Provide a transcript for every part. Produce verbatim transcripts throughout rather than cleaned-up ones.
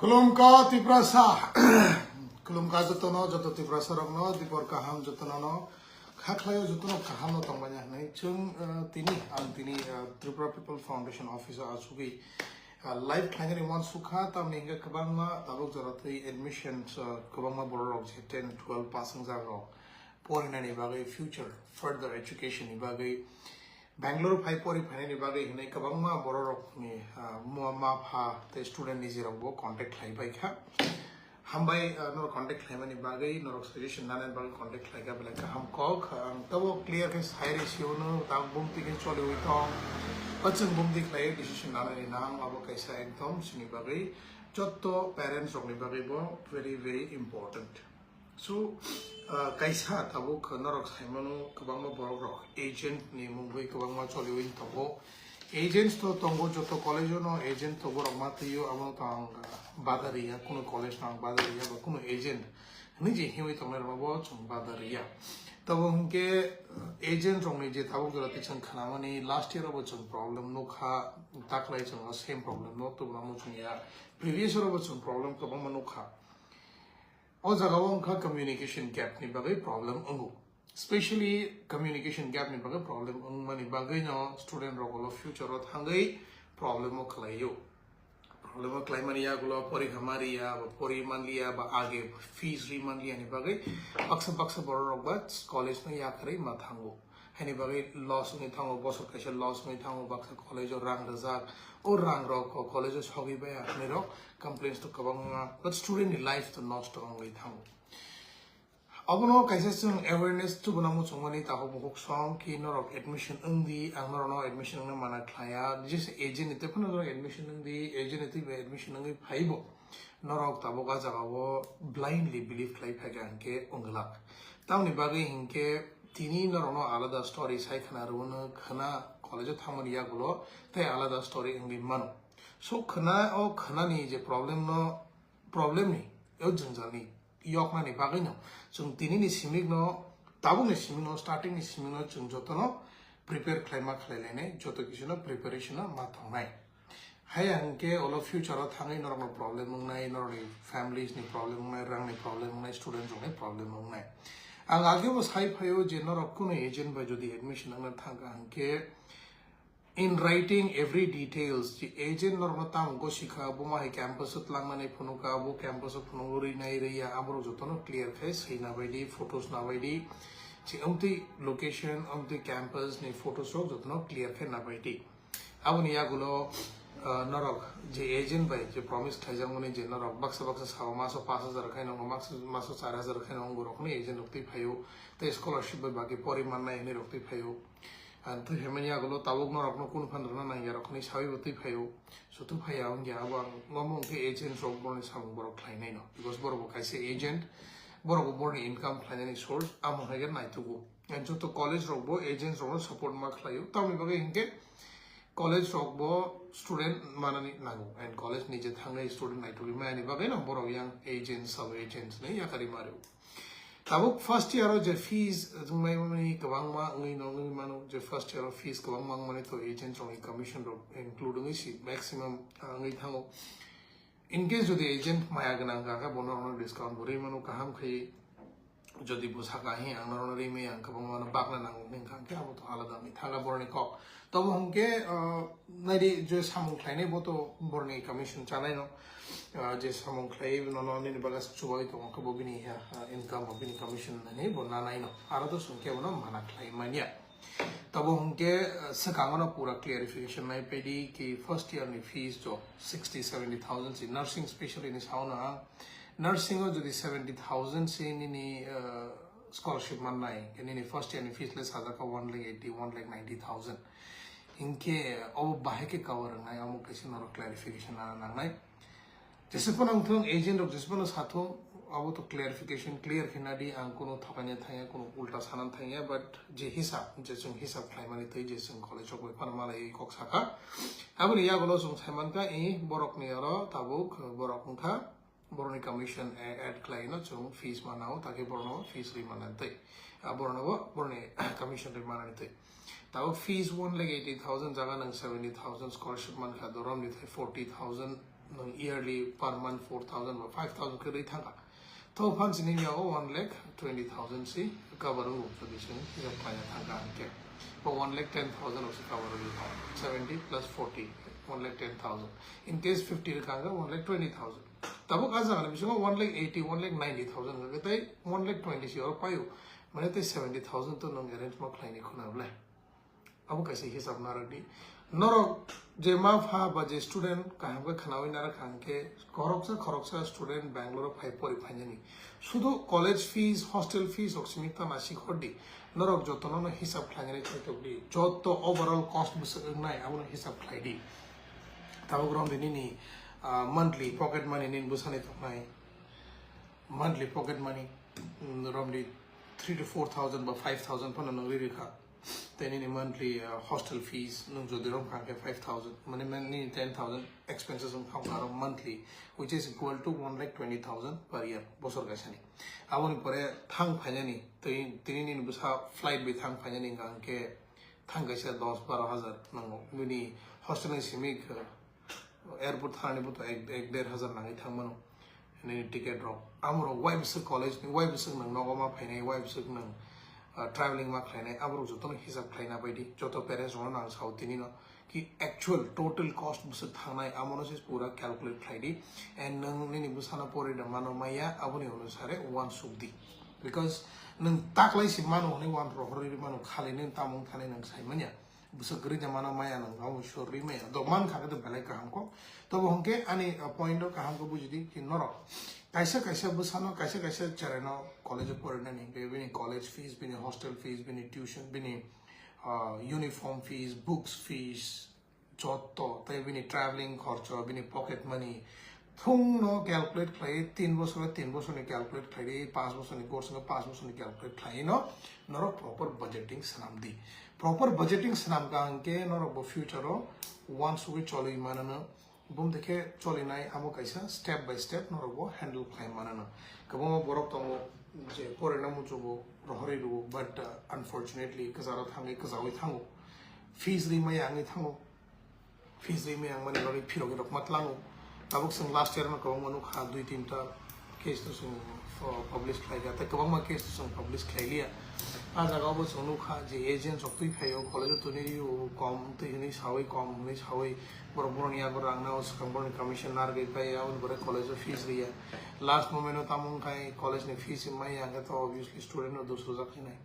Khulumkha Tiprasa. Khulumkha jotono, joto Tiprasa rokno, dipor kaham jotono no, kha khlaio jotono kaham no tongmani hwnwi. Chwng, eh, tini, ang tini, eh, Tripura People Foundation office o achugwi, eh, live khlainani uansukha, tamni hwnkhe kwbangma tabuk jora twi admissions, eh, kwbangma borok rok je ten, twelve pass wngjak rok, porinani bagwi, future, further education ni bagwi, Bangalore phai pori phainani bagwi hinwi kwbangma bororokni, ah, ma, ma pha tei student ni jirokbo contact khlai bai kha. Hambai, ah, norok contact khlaimani bagwi, norok suggestion nanani bagwi contact khlai kha, belai kaham kok. Ang tabo clear khe sai rw sio no, tabuk bumti khe choliwi tong. Bachwng bumti khlai decision nanani nang, abo kaisa ekdom chini bagwi, jotto parents rokni bagwi bo very, very important. So, ah, kaisa tabuk norok saimano kwbangma borok rok agent ni mungwi kwbangma choliwi tongo. Agents to tongo, joto college o no agent to borok ma twiyo, amo to ang, ah, badariya, kuno college no ang badariya, ba kuno agent hinwi je hiwi tongnai rokno bo chwng badariya. Tabo hwnkhe, ah, agent rokni je tabuk jora twi chwng khnamani, last year o bo chwng problem nukha, taklai chwng o same problem no tubuna muchungya, previous year o bo chwng problem kwbangma nukha. O jaga o wngkha communication gap ni bagwi problem wngo. Specially communication gap ni bagwi problem wngmani bagwi no student rok ulo future o thangwi problem o khlaio. Problem o khlaimani yagulo porikha ma riya, ba pori manliya, ba age fees ri manliya ni bagwi baksa baksa borok rok ba college no yakarwi ma thango. Haini bagwi loss wngwi thango, bosor kaisa loss wngwi thango, baksa college o rang rwjak, o rang rok o college o sogwi baya hinwi rok complaints to kwbangma, but student ni life to nosto wngwi thango. Obono kaisa chwng awareness tubuna muchungmani takhuk bukhuk song ki norok admission wngdi, ang norokno admission wngna mana khlaiya, just agent ni tei phano norok admission wngdi, agent ni tei bai admission wngwi phaibo. Norok tabuk a jaga o blindly believe khlai phaikha hinkhe wngwlak. Tamoni bagwi hinkhe tini norokno alada story sai khna rwno khna college o thangmani yagulo tei alada story wngwi mano. So khna o khnani je problem no, problem ni o jwngjal ni yoknani bagwi no chwng tini ni simik no, tabuk ni simik no, starting ni simik no chwng jotono prepare khlaima khlai lainai, joto kisu no preparation no ma tongnai. Haya hwnkhe ulo future o thangwi norokno problem wngnai, norokni families ni problem wngnai, rangni problem wngnai, student rokni problem wngnai. Ang agebo sai phaio je norok kunu agent bai jodi admission wngna thangkha hwnkhe in writing every details, je agent norokno tamo gosikha, bo ma hai campus o tlangnani phunukha, bo campus o phunugwi rinai riya, aborok jotono clear khai swi nabaidi, photos nabaidi, je amtwi location, amtwi campus ni photos rok jotono clear khai nabaidi. Aboni yagulo, ah, norok je agent bai je promise khaijakmani je norok baksa baksa sao maso pash hajar khai nongo, maso, maso char hajar khai nongo, borokno agent rok twi phaio, tei scholarship bai bagwi pori mannai hinwi rok twi phaio. Ang twi phaimani yagulo tabuk norokno kunu phan rwna nangya rok hinwi sawi bo twi phaio. Sutu phaiya wngya abo ang omo wngkhe agent rok borokni samung borok khlainai no, because borok bo kaisa agent, borok bo borokni income khlainani source, amo hai khe naitugo. And joto college rok bo agents rokno support ma khlaio, tamoni bagwi hinkhe college rok bo student manani nango, and college ni je thangwi student naitugwi mani bagwi no borok yang agent, sub agent hinwi yakarwi mario. Tabuk first year o je fees wngmani kwbangma wngwi no wngwi mano, je first year o fees kwbangma wngmani to agent rokni commission rok include wngwi si maximum, ah, wngwi thango. In case jodi agent maya gwnang kha khe bono rokno discount bo rwi mano kaham khai. Jodi bo saka hi ang norokno rwi maya ang kwbangma no bakna nango hwnwi kha khe abo to alada wngwi thangkha borokni kok. Tobo hwnkhe, ah, naidi je samung khlainai bo to borokni commission chanai no. Ah, je samung khlai nono nini bagwi chubawi tongo khe bo bini, ah, income bo bini commission hinwi bo nanai no. Aro to chwng khe bono mana khlai manya. Tabo hwnkhe, ah, swkango no pura clarification nai pedi ki first year ni fees jo sixty, seventy thousand si nursing specialty ni sao no ang. Nursing o jodi seventy thousand si nini, ah, scholarship mannai, nini first year ni fees le sajak kha one lakh eighty, one lakh ninety thousand. Hinkhe obo bahai khe cover wngnai, omo kaisa norok clarification nana nangnai. Jesepano wngthung, agent rok jesepano sathung, abo to clarification clear khe nadi, ang kuno thokanya thangya, kuno ulta sana thangya, but je hisab, je chwng hisab khlaimani twi, je chwng college rok bai phano malai kok sakha. Aboni yagulo chwng saimankha, i borokni oro tabuk borok wngkha, borokni commission a-, add khlaino chwng fees manao, takhe borokno fees ri manani twi. A borokno bo borokni commission ri manani twi. Tabuk fees one lakh eighty thousand jaga nang seventy thousand scholarship mankha, dorom ni thai forty thousand Nang yearly per month four thousand ba five thousand kwrwi thangkha. To phan sini ya o one lakh twenty thousand si cover o jodi sini hisab khlaina thangkha hwnkhe. Ba one lakh ten thousand o si cover o seventy plus forty, one lakh ten thousand. In case fifty rwkha hwnkhe one lakh twenty thousand. Tabuk a jaga ni bisingo one lakh eighty, one lakh ninety thousand hwnkhe tei one lakh twenty si oro paio. Mane tei seventy thousand to nang arrange ma khlaini khuna bwle. Abo kaisa hisab narwkdi. Norok je ma pha ba je student kaham khe khwnawi narwkha hwnkhe khoroksa khoroksa student Bangalore phai pori phainani. Sudu college fees, hostel fees rok simi tana sikhordi. Norok jotono no hisab khlainani chaitokdi. Joto overall cost bwswk wngnai abono hisab khlaidi. Tabuk romdi nini, ah, monthly pocket money nini bwsani tongnai. Monthly pocket money, mm, romdi three to four thousand ba five thousand phano nang riri kha. Tei nini monthly, uh, hostel fees, nwng jodi rom kha khe five thousand, mane, mane nini ten thousand expenses wng kha aro monthly, which is equal to one lakh twenty thousand per year, bosor kaisani. Aboni pore thang phainani, tei tini nini bwsa flight bai thang phainani hwnkha hwnkhe thang kaisa dos baro hajar nango. Bini hostel ni simi khe airport thanani bo to ek, ek der hajar nangwi thang mano. Nini ticket rok. Amorok wai bwswk college ni, wai bwswk nwng nogo ma phainai, wai bwswk nwng, ah, traveling ma khlainai, aborok jotono hisab khlaina baidi. Joto parents rokno nang sao tini no ki actual total cost bwswk thangnai, amono se pura calculate khlaidi. And nwng nini bwsano pori da mano maya, aboni onusare uansukdi. Because nwng taklai se mano hwnwi uan rohorwi mano, khali nwng tamung thani nwng sai manya. Bwswk kwrwi da mano maya nwng abo sor rwi maya. Do man kha khe to belai kaham kok. Tobo hwnkhe ani, uh, point o kaham khe bujidi ki norok kaisa kaisa bwsano, kaisa kaisa cherai no college o porinani hwnkhe bini college fees, bini hostel fees, bini tuition, bini, uh, uniform fees, books fees, jotto, tei bini traveling khorcho, bini pocket money, thung no calculate khlai, tin bosor, tin bosor ni calculate khlai, panch bosor ni course no panch bosor ni calculate khlai no, norok proper budgeting swnam di. Proper budgeting swnam ka hwnkhe norok bo future o uansugwi cholwi manano, bum dekhe cholinai amo kaisa step by step norok bo handle khlai manano. Kwbangma borok tongo je porina muchungo rohorwi rwo, but, uh, unfortunately kwcharo thangwi kwchawi thango, fees ri maya wngwi thango. Fees ri maya wngmani bagwi phirogwi rok ma tlango. Tabuk chwng last year no kwbangma nukha, dui tinta case no chwng, uh, publish khlaikha, tei kwbangma case no chwng publish khlailiya. A jaga o bo chwng nukha je agents rok twi phaio, college o twi rio kom twi hwnwi sawi, kom hwnwi sawi borok borokni yago rang nao swkang borokni commission narwgwi pai, aboni pore college o fees riya. Last moment o tamo wngkhai college ni fees maya hwnkhe to obviously student no dos rwjak khainai.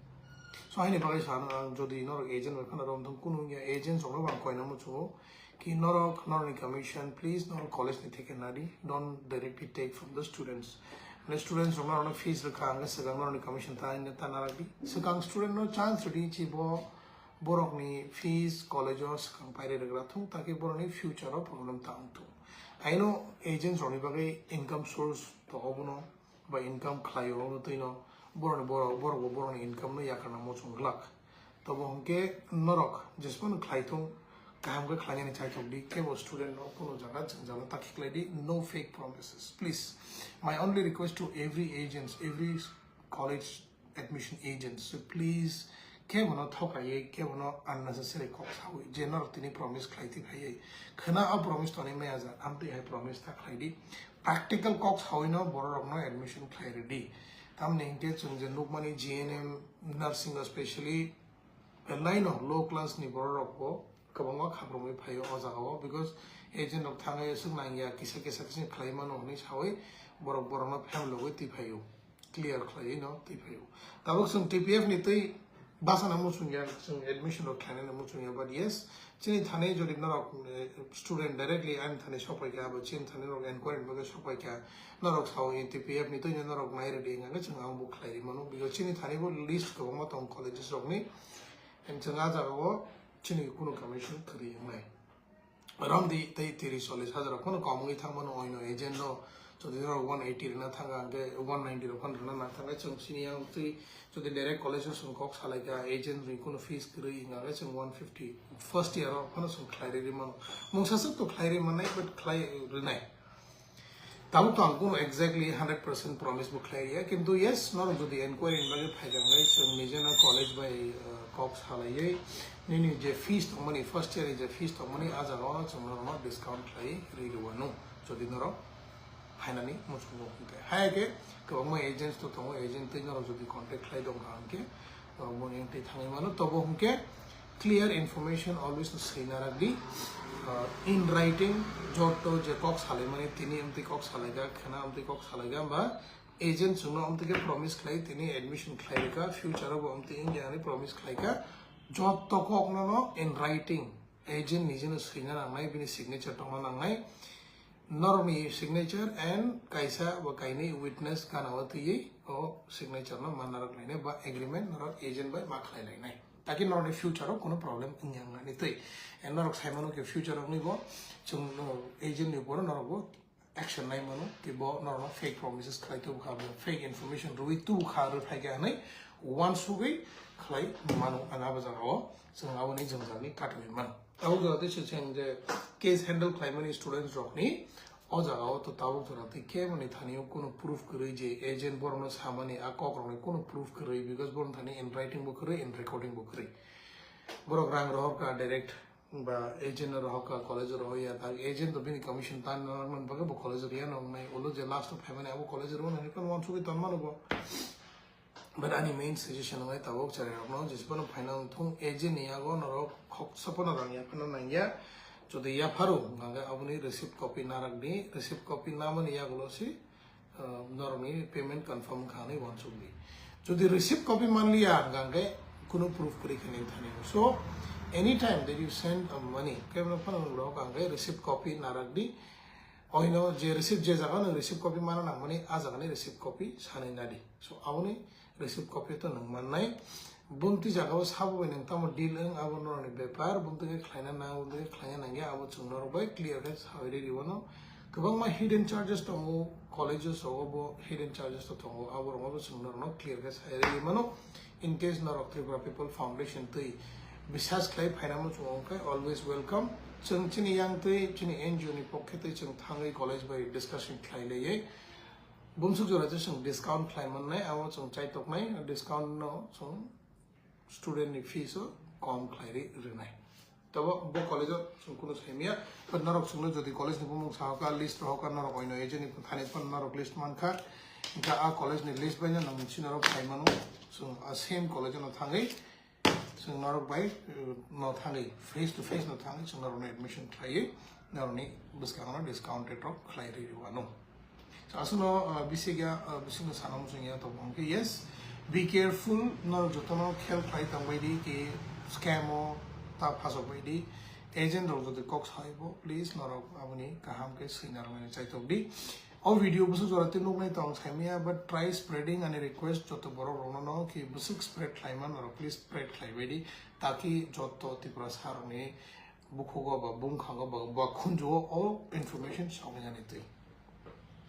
So, haini bagwi sano ang, jodi norok agent bai phano romthung, kunu wngya, agents rokno bo ang koina muchungo ki norok, norokni commission, please, norok college ni theke nadi, don't directly take from the students. Mane students rokno norokno fees rwkha, ang swkang norokni commission ta, ta narwkdi. Swkang student no chance rwdi, chi bo borokni fees college o swkang pairwi rwgra thung, taki borokni future o problem ta wngthung. Haino agents rokni bagwi income source to obono ba income khlaio, obo twino borokni borok, borok bo borokni income no yakarna muchung glak. Tobo hwnkhe norok jesphano khlai thung, kaham khe khlainani chaithok di, kebo student no kunu jaga jwngjal no takhi khlai di, no fake promises, please. My only request to every agents, every college admission agents, so please, kebono thokaiwi, kebono unnecessary kok sawi, je norok tini promise khlai twi phaiwi khwna, o promise tonwi maya ja, amtwi hai promise ta khlai di. Practical kok sawi no borok rok no admission khlai rw di. Tamni hinkhe chwng je nukmani G N M, nursing, especially belai no low class ni borok rok bo kwbangma khaprumwi phaio o jaga o, because agent rok thangwi swk nangya, kisa kisa kisa khlai mano hwnwi sawi borok borok no phem logwi twi phaio. Clear khlaiwi no twi phaio. Tabuk chwng T P F ni twi bachana muchungya, chwng admission rok khlainani muchungya, but yes, chini thani jodi norok, eh, student directly ani thani sokpaikha, abo chini thani norok enquiry ni bagwi sokpaikha, norok sao T P F ni twino norok nai rwdi hwnka khe chwng ang bo khlai rwi mano, because chini thani bo list kwbangma tong colleges rokni, and chwng ah jaga o chini kunu commission kwrwi wngnai. Romdi tei tiri chollish hajar rok phano kom wngwi thang mano, oino agent no jodi norok one eighty rwna thang kha, hwnkhe one ninety rok phano rwna nang thang khe chwng sini yang twi jodi direct college o chwng kok salai kha, agent ni kunu fees kwrwi wngkha khe chwng one fifty first year o phano chwng khlai rwi mano. Mungsa swk to khlai rwi mannai, but khlai rwnai. Tabuk to ang kunu exactly hundred percent promise bo khlai ya, kintu yes, norok jodi enquiry ni bagwi phai kha hwnkhe chwng nijeno college bai, uh, kok salaiwi nini je fees tongmani, first year ni je fees tongmani, ah jaga o chwng norokno discount khlai rwi rwano. Jodi norok phainani muchungo hwnkhe. Hai khe kwbangma agents to tongo, agent tei norok jodi contact khlai dong kha hwnkhe norok bo yang tei thangwi mano. Tobo hwnkhe clear information always no swi narak di. Uh, in writing, joto je kok salaimani tini amtwi kok salaikha, khena amtwi kok salaikha, ba agent chwngno amtwi khe promise khlai tini admission khlai rwkha, future o bo amtwi wngya hwnwi promise khlaikha. Joto kok no no in writing, agent nijeno swina nangnai, bini signature tongna nangnai. Norokni signature and kaisa ba kainwi witness gana o twiwi o signature no manna rok lainai ba agreement norok agent bai ma khlai lainai. Taki norokni future o kuno problem wngya wngnani twi. And norok sai mano khe future rokni bo chwng, no, agent ni upor norok bo action nai mano, tei bo norokno fake promises khlai tubu kha, fake information rwui tubu kha, rwphai kha hwnwi uansugui khlai mano, ani abo jaga o chwng aboni jwngjal ni katwi mano. Abo jaga tei se chwng je case handle khlaimani students rokni o jaga o to tabuk jora tei khe mani thani o kunu proof kwrwi je agent borokno samani a kok rokni kunu proof kwrwi, because borok thani in writing bo kwrwi, in recording bo kwrwi. Borok rang rohor kha direct, ba agent no rohor kha, college o rohor ya, tak agent to bini commission tan na man bagwi bo college o riya no wngnai, ulo je last o phaimani abo college o rwna hwnwi phano uansugui ton mano bo. But ani main suggestion wngnai tabuk cherai rokno, jesi phano phaina wng thung, agent ni yago norok khoksa phano rang ya phano nang ya, jodi ya pharo hwnkhe aboni receipt copy narak di, receipt copy namani yagulo si, uh, norokni payment confirm wngkha hwnwi uansuk di. Jodi receipt copy manliya hwnkha hwnkhe kunu proof kwrwi khe nini thani. So, anytime that you send a money, khe bono phano rok hwnkhe receipt copy narak di. Oino je receipt, je jaga nwng receipt copy mana nangmani, a jagani receipt copy sanwi nadi. So, aboni receipt copy to nwng mannai. Bumtwi jaga o sabo bai nwng tamo deal wng, abo norokni bepar, bumtwi khe khlaina nang, bumtwi khe khlaina nangya, abo chwng norok bai clear khe sawi rwi rwano. Kwbangma hidden charges tongo, colleges rogo bo hidden charges to tongo, abo rokno bo chwng norokno clear khe sawi rwi mano. In case norok Tripura People Foundation twi bisas khlai phaina muchungo wngkhe always welcome. Chwng chini yang twi, chini N G O ni pokhe twi chwng thangwi college bai discussion khlai laiwi. Bumsuk jora je chwng discount khlai mannai, abo chwng chaitoknai, discount no chwng student ni fees o kom khlai ri rwnai. Tobo bo college o chwng kunu saimaya, but norok chwngno jodi college ni bumung sahoka, list rohoka, norok oino agent ni thani phano norok list mankha, hwnkhe a college ni list bai no nang si norok sai mano, chwng a same college no thangwi chwng norok bai, uh, no thangwi face to face no thangwi chwng norokno admission khlaiwi norokni bwskango discount rate rok khlai ri rwano. So, aswkno, uh, bisik ya, uh, bisik no sana muchung ya to hwnkhe, yes, be careful, norok jotono khel khlai tong bai di ki scam o ta phasok bai di. Agent rok jodi kok sai bo, please norok aboni kaham khe swina rwmani chaitok di. O video bwswk jora tei nuknai tong saimaya, but try spreading ani request joto borok rokno no ki bwswk spread khlai man norok, please spread khlai bai di, taki joto Tripura sa rokni bukhugo ba bumkhango ba, ba khunjugo o information soknai ani twi.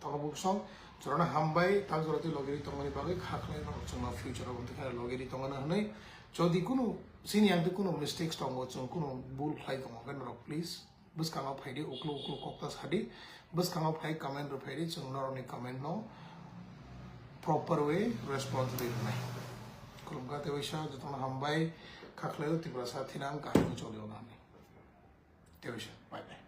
Tamo buksong jorano hambai, tak jora tei logiri tongmani bagwi kha khlai norok chwngno future o tei kheno logiri tongmani hwnwi. Jodi kunu chini ang tei kunu mistakes tongo, chwng kunu bul khlai tongo khe norok please bwskango phai di, uklu uklu kok ta sa di, bwskango phai comment rw phai di, chwng norokni comment no proper way response rwi rwnai. Khulumkha tei waisa jotono hambai, kha khlai o Tiprasa thinang kaham choli o nani. Tei waisa, bye bye.